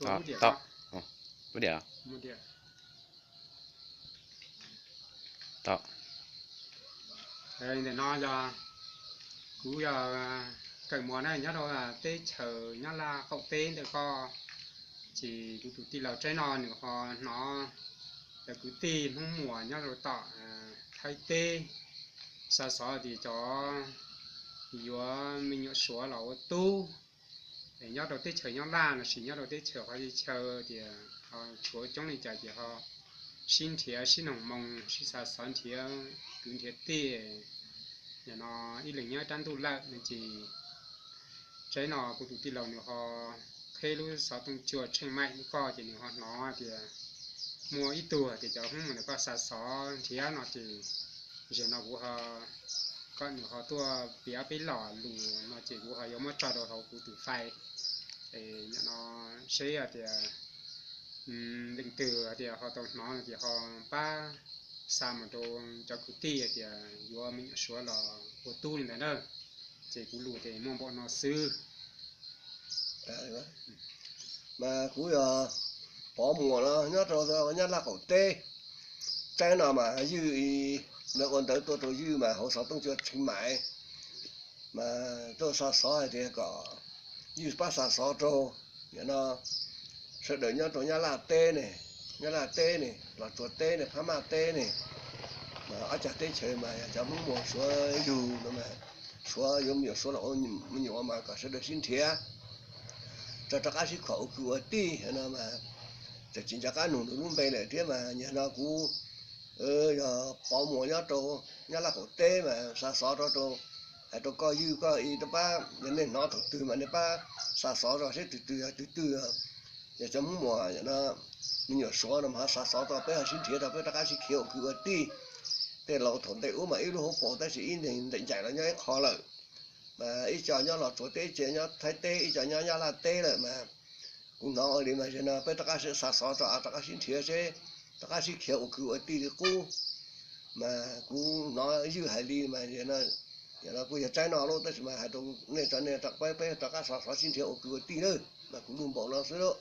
Tua lub diam, lub diam. Ntawm no yog kuv yog Kawm Muas na, nyob rau teb chaws Nyab Laj qaum teb ntawm ko. Ces kuv tus tij laug Tsaib no nws ho hnov cov kwv tij Hmoob Muas nyob rau tom Thaib teb xa xov tias cov yuav me nyuam Suav los ua tub nyob rau teb chaws Nyab Laj lossis nyob rau teb chaws qhov teb chaws tias ho tshuav coob li cas ces ho sib nrhiav sib noog moo sib xa xov nrhiav kwv nrhiav tij. Nim no ib leeg nyob rab ntuj lawm no ces Tsaib no kuv tus tij laug nws ho qheb lub xov tooj cua Tsheej Maim ntawm ko ces nws ho hnov tias muaj ib tug tias cov Hmoob Muas ntawm ko xa xov nrhiav no ces zaum no kuv ho, koj nws ho tuaj piav peb lo lus no ces kuv ho yuav muab tso rau hauv kuv tus fai. Nim no seb tias leej twg tias ho tau hnov no ces ho pab xa mus rau cov kwv tij tias yuav me nyuam Suav los ua tub li ntawd na. Ces kuv lus ces muaj npaum no xwb. Mas kuv yog Pov Muas no nyob rau Nyab Laj qaum teb. Tsaib no mas ywj, lawv ua ntawv tuaj rau ywj mas hauv xov tooj cua Tsheej Maim mas tuaj xa xov hais tias kom ywj pab xa xov rau, nim no sawv daws nyob rau Nyab Laj teb ne, Nyab Laj teb ne, Los Tsuas teb ne, Phab Maj teb ne, mas ob cag teb chaws mas yog cov Hmoob Muas Suav yug no mas Suav yuav me nyuam Suav los ua me nyuam mas kom sawv daws sib nrhiav tso rov qab sib khuam ua kwv ua tij no mas txawm tsis nco qab nug nws lub npe lawm thiab mas nim no kuv yog Pov Muas nyob rau Nyab Laj qaum teb mas xa xov rau, hais rau koj ywj koj ib rau pab, yog nej hnov thaum twg mas nej pab xa xov rau seb tus twg yog tus twg, yog cov Hmoob Muas no me nyuam Suav no mas xa xov rau peb ho sib nrhiav rau peb rov qab sib khiav ua kwv ua tij. Tej laus thaum ntej ub mas ib lub hauv paus tab sis ib neeg ncaim ncaim los nyob ib qho lawm. Mas ib co nyob Los Tsuas teb, ib co nyob Thaib teb, ib co nyob Nyab Laj teb lawm mas kuv hnov ua li mas zaum no peb rov qab sib xa xov rau, rov qab sib nrhiav seb rov qab sib khiav ua kwv ua tij li qub. Mas kuv hnov ywj hais li mas zaum no kuj yog Tsaib no lawm tab sis mas hais rau nej tso, nej rov, peb rov qab xa xov sib nrhiav ua kwv ua tij na. Mas kuv lus npaum no xwb lauj.